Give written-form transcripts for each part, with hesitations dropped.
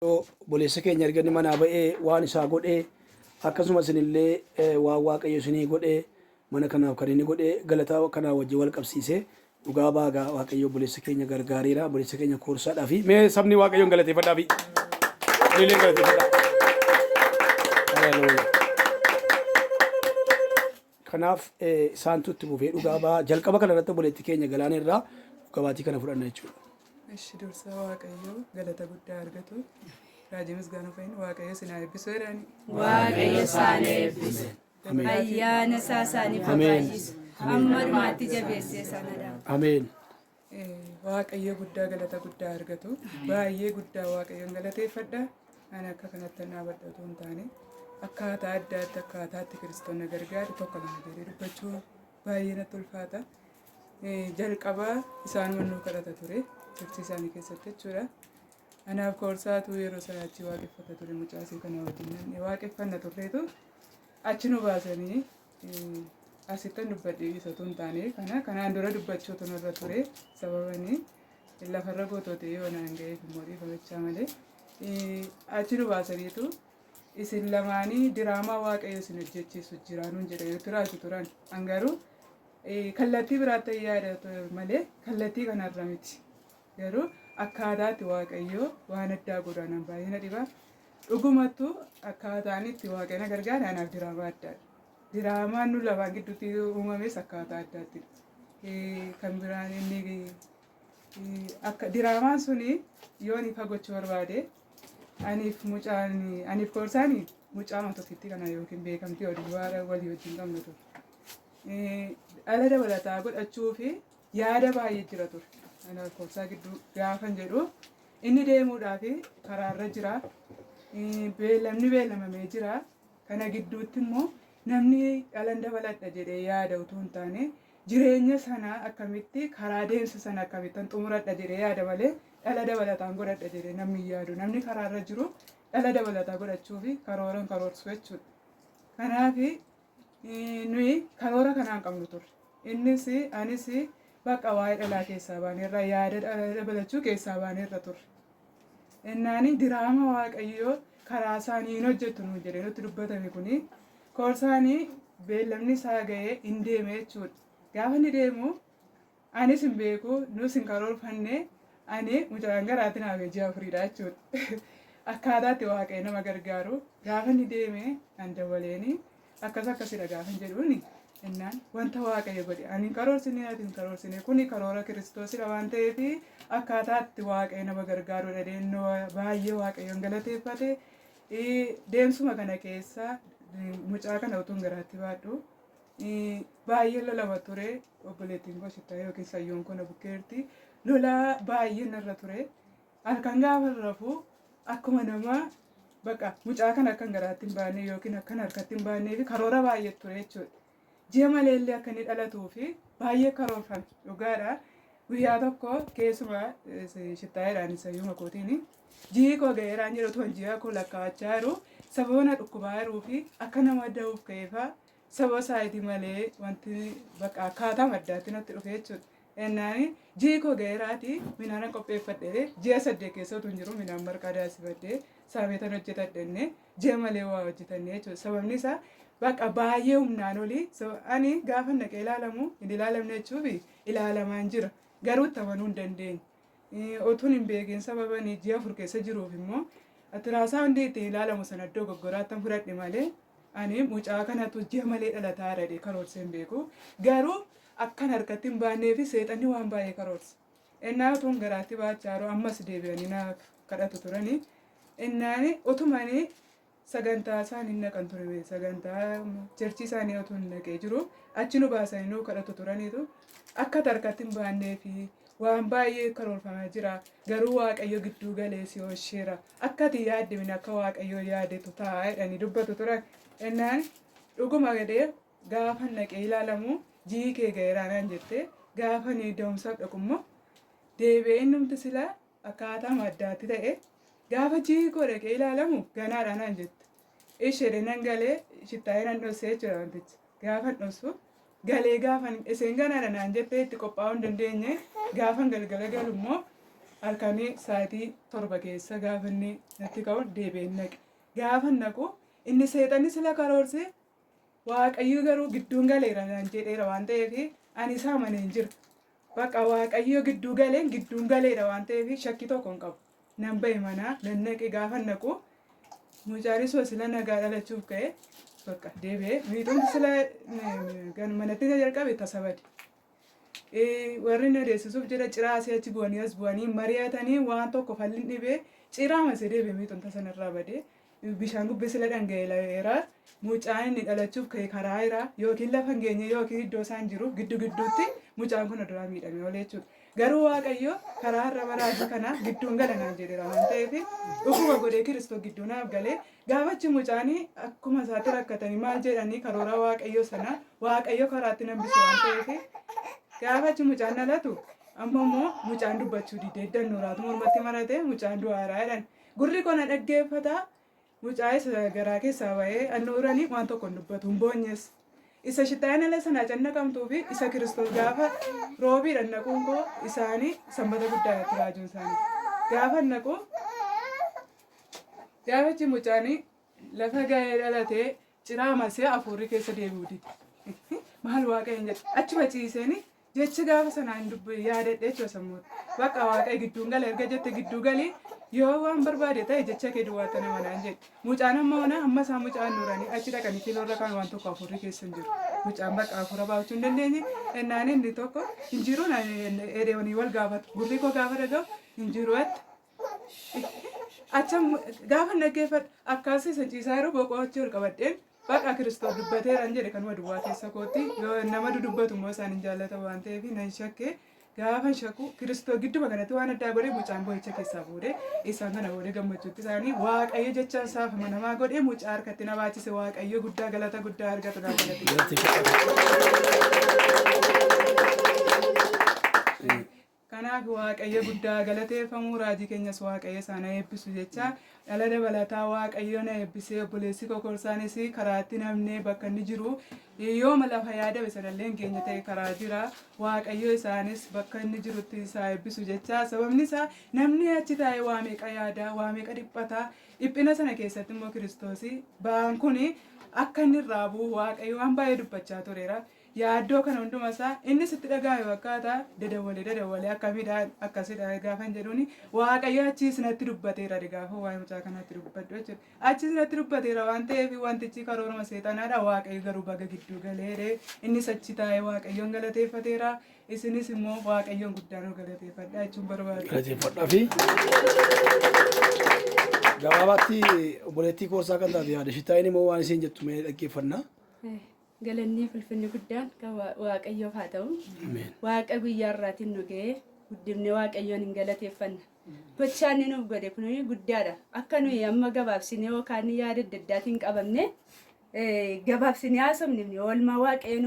Obboleessa keenya erga inni manaa ba'ee waan isaa godhee akkasuma isinillee waan Waaqayyo isinii godhee mana kanaaf kan inni godhee galataa kanaa wajjin wal qabsiisee dhugaa baagaa Waaqayyo obboleessa keenya gargaareera obboleessa keenya koorsaadhaa fi mee sabni Waaqayyoon galateeffadhaa fi ilileen galateeffadhaa. Haleluuyaa. Kanaaf isaantu itti fufee dhugaa ba'a. Jalqaba kana irratti obboleettii keenya galaana irraa dhuga baatii kana fudhanna jechuudha. Ishi dursa Waaqayyo galata guddaa argatu. Raajii Misgaanuu Fayin Waaqayyo isin haa eebbisu jedhani. Waaqayyo isaan eebbisu. Ameen. Ayyaana isaa isaaniif haa Ameen. baay'isu. Hamma dhumaatti jabeessee isaan haa dhaabu. Ameen. Waaqayyo guddaa galata guddaa argatu. Baay'ee guddaa Waaqayyoon galateeffadha. Ani akka kanatti dhaabadha otoo hin taane akkaataa addaatti akkaataatti kiristoon na gargaare tokko lama jedhee dubbachuu baay'ee natti ulfaata. Jalqaba isaanuma nuu kadhata ture turtii isaanii keessatti jechuudha. Anaaf koorsaatu yeroo sana achi waaqeffata ture mucaasii kana wajjin namni waaqeffanna turreetu achi nu baasanii asittan dubbadhe isa otoo hin taane kana kanaan dura dubbachuutu narra ture sababani lafarra gootoote yoo naan ga'eef immoo dhiifamachaa malee achi nu baasaniitu isin lamaanii diraamaa waaqayyo isin hojjechiisu jira nuun jedhe yoo turaatu turan an garuu kallattii biraatti yaada malee kallattii kanarra miti garuu akkaataatti waaqayyo waan addaa godhanan baay'ee na dhiba dhugumattu akkaataan itti waaqayyo na gargaara anaaf diraamaa addaadha. Diraamaan nu lamaan gidduutti uumames akkaataa addaatti. Kan biraan inni akka diraamaan suni yoon ifa gochuu barbaade aniif mucaan aniif koorsaan mucaa tokkitti kana yookiin beekamtii oduu walii wajjin qabnu ture. Dhala dabalataa godhachuu fi yaada baay'ee jira ture. Anaaf koorsaa gidduu gaafan jedhu inni deemuudhaaf karaarra jira. Beellamni beellamamee jira. Kana gidduutti immoo namni dhalan dabaladha jedhee yaada utuu hin taane jireenya sana akkamitti karaa deemsa sana akkamittan xumuradha jedhee yaada malee dhala dabalataan godhadha jedhee namni hin yaadu. Namni karaarra jiru dhala dabalataa godhachuu fi karooran karoorsu jechuudha. Kanaaf nuyi karoora kanaan qabnu turre. Innis anis bakka waa'ee dhalaa keessaa baaneerra yaada dhala dabalachuu keessaa baaneerra turre. Innaani diraama waaqayyoo karaa isaanii hin hojjetu nuun jedhee nutti dubbatame kuni koorsaanii beellamni isaa ga'ee hin deeme jechuudha. Gaafa inni deemu anis hin beeku nus hin karoorfanne ani mucaan garaatti naaf ji'a afuriidha jechuudha. Akkaataatti waaqayyo nama gargaaru gaafa inni deeme an dawwaleeni akkas akkasidha gaafa hin jedhuuni innaan wanta waaqayyo godhe ani hin karoorsine ati hin karoorsine kuni karoora kiristoosidha waan ta'eef akkaataatti waaqayyo nama gargaaru dhadheennoo baay'ee waaqayyoon galateeffate. Deemsuma kana keessa mucaa kana utuun garaatti baadhu baay'ee lolama ture obboleettiin koo shittaa yookiin sayyoon koo na bukkeerti lolaa baay'ee narra ture halkan gaafa rafu akkuma nama bakka mucaa kana akkan garaatti hin baanne yookiin akkan harkatti hin baannee fi karoora baay'ee ture jechuudha. Ji'a malee illee akka inni dhalatuu fi baay'ee karoorfame dhugaadha. Guyyaa tokko keessuma shittaa'eedhaan sayyuma kootiin ji'i koo ga'eeraan jedhu otoo ji'a koo lakkaa'achaa jiru sababa na dhukkubaa jiruu fi akka nama da'uuf ka'eefaa sababa saayitii malee wanti bakka akkaataa maddaatti natti dhufe jechuudha. Ennaani ji'i koo ga'eeraati midhaan qopheeffadhe ji'a 8 keessa utuu hin jiru midhaan marqaa daasifadhe saameetan hojjetadhe ji'a malee waa hojjetanne jechuudha. Sababni isaa bakka baay'ee humnaan olii ani gaafa naqee ilaalamu hin ilaalamne jechuuf ilaalamaan jira garuu itti amanuu hin dandeenye. Otuun hin beekin sababa ani ji'a 4 keessa jiruuf immoo atiraasaa hundi ittiin ilaalamu sana iddoo goggoraattan fudhadhe malee ani mucaa kanatu ji'a malee dhalataa jedhee karoorsee hin beeku. Garuu akkan harkatti hin baannee fi seexanni waan baay'ee karoorsa. Innaa utuun garaatti baachaa jiru ammas deebi'anii naaf kadhatu turani. Innaan utumanii sagantaa isaanii naqan ture sagantaa cherchii isaanii utuu hin naqee jiru achi nu baasanii nu kadhatu turaniitu akka harkatti hin baannee fi waan baay'ee karoorfamaa jira garuu waaqayyo gidduu galee si oolcheera akka ati yaadde min akka waaqayyo yaadetu ta'a jedhanii dubbatu turan. Innaan dhuguma gadee gaafa naqee ilaalamu ji'i kee ga'eeraa naan jette gaafa ni da'umsaaf dhaqu immoo deebi'ee innumti silaa akkaataa maddaatti ta'e gaafa ji'i koo dhaqee ilaalamu ganaadha naan jette. Isheedhe nan galee shittaa'ee nan dhossee jechuudha wantichi. Gaafa dhossu galee gaafan isheen ganaadha naan jette itti qophaa'uu hin dandeenye gaafan galgala galu immoo Halkanii sa'aatii 7 keessa gaafa inni natti ka'u deebi'een naqe. Gaafa naqu inni seexanni sila karoorsee, Waaqayyo garuu gidduun galeera naan jedheera waan ta'eef ani isa amaneen jira. Bakka Waaqayyo gidduu galeen gidduun galeera waan ta'eef shakkii tokko hin qabu. Nan ba'e manaa nan naqe. Gaafa naqu mucaanis sila nagaa dhalachuuf ka'e bakka deebi'ee miixuun sila manatti na jalqabe tasa bade. Warri na deessisuuf jedha ciraa asii achi bu'anii as bu'anii mari'atanii waan tokko falli dhibee ciraa masee deebi'ee miixuun tasa narraa badee, bishaan gubbee sila dhanga'eera. Mucaan inni dhalachuuf ka'e karaa jira yookiin lafa hin geenye yookiin iddoo isaan jiru giddu gidduutti mucaan kun duraa miidhamee oolee jechuudha. Garuu Waaqayyo karaa irra baraajii kana gidduun gala naan jedheera waan ta'eef dhuguma godhee Kiristoos gidduu naaf galee. Gaafachi mucaan akkuma isaatti rakkatanii maal jedhanii karoora Waaqayyo sana Waaqayyo karaatti nambisu waan ta'eef gaafachi mucaan dhalatu amma immoo mucaan dubbachuu didee dannuuraatu mormatti marate, mucaan du'aaraa jedhan. Gurri koo na dhaggeeffata. Mucaa isa garaa keessaa ba'ee annuuranii waan tokko hin dubbatu, hin boonyes. Isa shittaayeen ala sanaa cannaqamtuu fi isa Kiristoos gaafa roobiidhaan naquun koo isaanii sanbata guddaa irratti raajuun isaanii. Gaafa naqu gaafachi mucaanii lafa ga'ee dhalatee ciraa masee hafuurri keessa deebi'u dide. Maal Waaqayyoon jedhe, achuma ciiseeni jecha gaafa sanaan dubbi yaadadhe jechuudha sammuutti. Bakka Waaqayyo gidduun gala erga jette gidduu galii, yoo waan barbaade ta'e jecha kee duwwaatti nama naan jedhe. Mucaan amma ona amma isaan mucaan nuuranii achi dhaqanii kiiloorra kaan waan tokko hafuurri keessa hin jiru. Mucaan bakka hafuura baafachuu hin dandeenye. Ennaan inni tokko hin jiru edheewanii wal gaafatu. Gurri koo gaafa dhaga'u hin jiru atti. Acha gaafa dhaggeeffadhu akkas isa ciisaa yeroo boqoo achi ol qabadheen baqa Kiristoos dubbateeraan jedhe kanuma duwwaa keessa kootti. Yoo nama dudubbatu immoo isaan hin jaallatan waan ta'eef nan shakke. Gaafa shakku Kiristoos gidduma kanatti waan addaa godhee mucaan boo'icha keessaa fuudhee isaan kana boodee gammachuutti isaanii Waaqayyo jecha isaaf amanamaa godhee mucaa harkatti na baachise. Waaqayyo guddaa galata guddaa argatu naa galate. Kanaaf Waaqayyo guddaa galateeffamuu, raajii keenyas Waaqayyo isaan haa eebbisu jecha. Dhala dabalataa Waaqayyo na eebbisee, obboleessi kokorsaanis karaatti namnee bakka inni jiru yooma lafa yaadame sanallee hin geenye ta'e karaa jira. Waaqayyo isaanis bakka inni jirutti isaa eebbisu jecha. Sababni isaa namni achi taa'ee waa meeqa yaada, waa meeqa dhiphata. Dhiphina sana keessatti immoo Kiristoos ba'aan kun akka inni irraa bu'u Waaqayyo waan baay'ee dubbachaa tureera. Yaaddoo kana hunduma isaa inni sitti dhaga'ame fakkaata dadawwalee dadawwalee akkamidha akkasidha gaafan jedhuuni Waaqayyo achii sinatti dubbateera gaafa waa'ee mucaa kanatti dubbadhu jechuudha. Achii sinatti dubbateera waan ta'eef wantichi karooruma seexanaadha. Waaqayyo garuu baga gidduu galeere, innis achi taa'ee Waaqayyoon galateeffateera. Isinis immoo Waaqayyoon guddaa nu galateeffadha jechuun barbaada. Galateeffadhaa fi gabaabaatti obboleettii koorsaa kan taate yaada shitaa'in immoo waan isheen jettu mee dhaggeeffanna. Galannii fi ulfinni guddaan kan Waaqayyoof haa ta'u. Ameen. Waaqa guyyaa irraatiin nu ga'ee guddifnee Waaqayyoon hin galateeffanna. Gochaan inni nuuf godhe kun guddaadha. Akka nuyi amma gabaabsinee yookaan yaada adda addaatiin qabamne gabaabsinee haasofne oolmaa Waaqayyo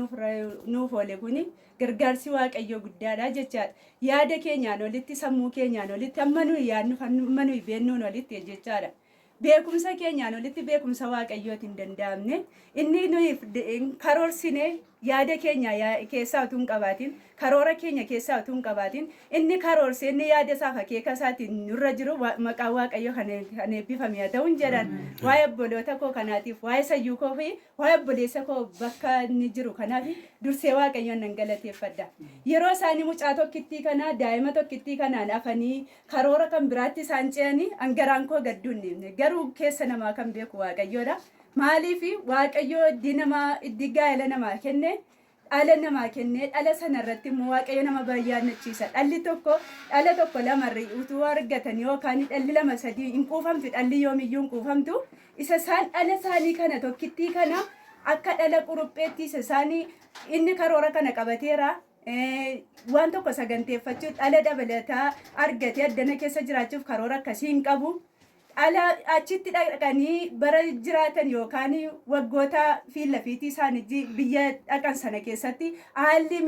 nuuf oole kun gargaarsi Waaqayyoo guddaadha jechaadha. Yaada keenyaan olitti, sammuu keenyaan olitti, amma nuyi yaadnu amma nuyi beennuun olitti jechaadha. Beekumsa keenyaan olitti beekumsa Waaqayyootiin hin danda'amne. Inni nuyi karoorsine yaada keenya keessaa utuu hin qabaatin, karoora keenya keessaa utuu hin qabaatin, inni karoorse, inni yaada isaaf akeeka isaatiin nurra jiru maqaan Waaqayyo kan eebbifame haa ta'uun jedhan. Waa'ee obboloota koo kanaatiif, waa'ee sayyuu koo fi waa'ee obboleessa koo bakka inni jiru kanaaf dursee Waaqayyoon nan galateeffadha. Yeroo isaanii mucaa tokkittii kana, daa'ima tokkittii kanaan hafanii karoora kan biraatti isaan ce'anii hangaraan koo gadduu hin dhiifne. Garuu keessa namaa kan beeku Waaqayyoodha. Maaliif Waaqayyo iddii namaa iddii gaa'ela namaa kenne, dhala namaa kenne, dhala sana irratti immoo Waaqayyo nama bayyaannachiisa. Dhalli tokko dhala tokko lama utuu argatan yookaan dhalli lama sadii hin quufamtu, dhalli yoomiyyuu hin quufamtu. Isa isaan dhala isaanii kana tokkittii kana akka dhala qurupheetti isa isaanii inni karoora kana qabateera. Waan tokko saganteeffachuu dhala dabalataa argatee addana keessa jiraachuuf karoora akkasii hin qabu. Dhala achitti dhaqanii bara jiraatan yookaan waggoota fi lafiitii isaanii biyya dhaqan sana keessatti haalli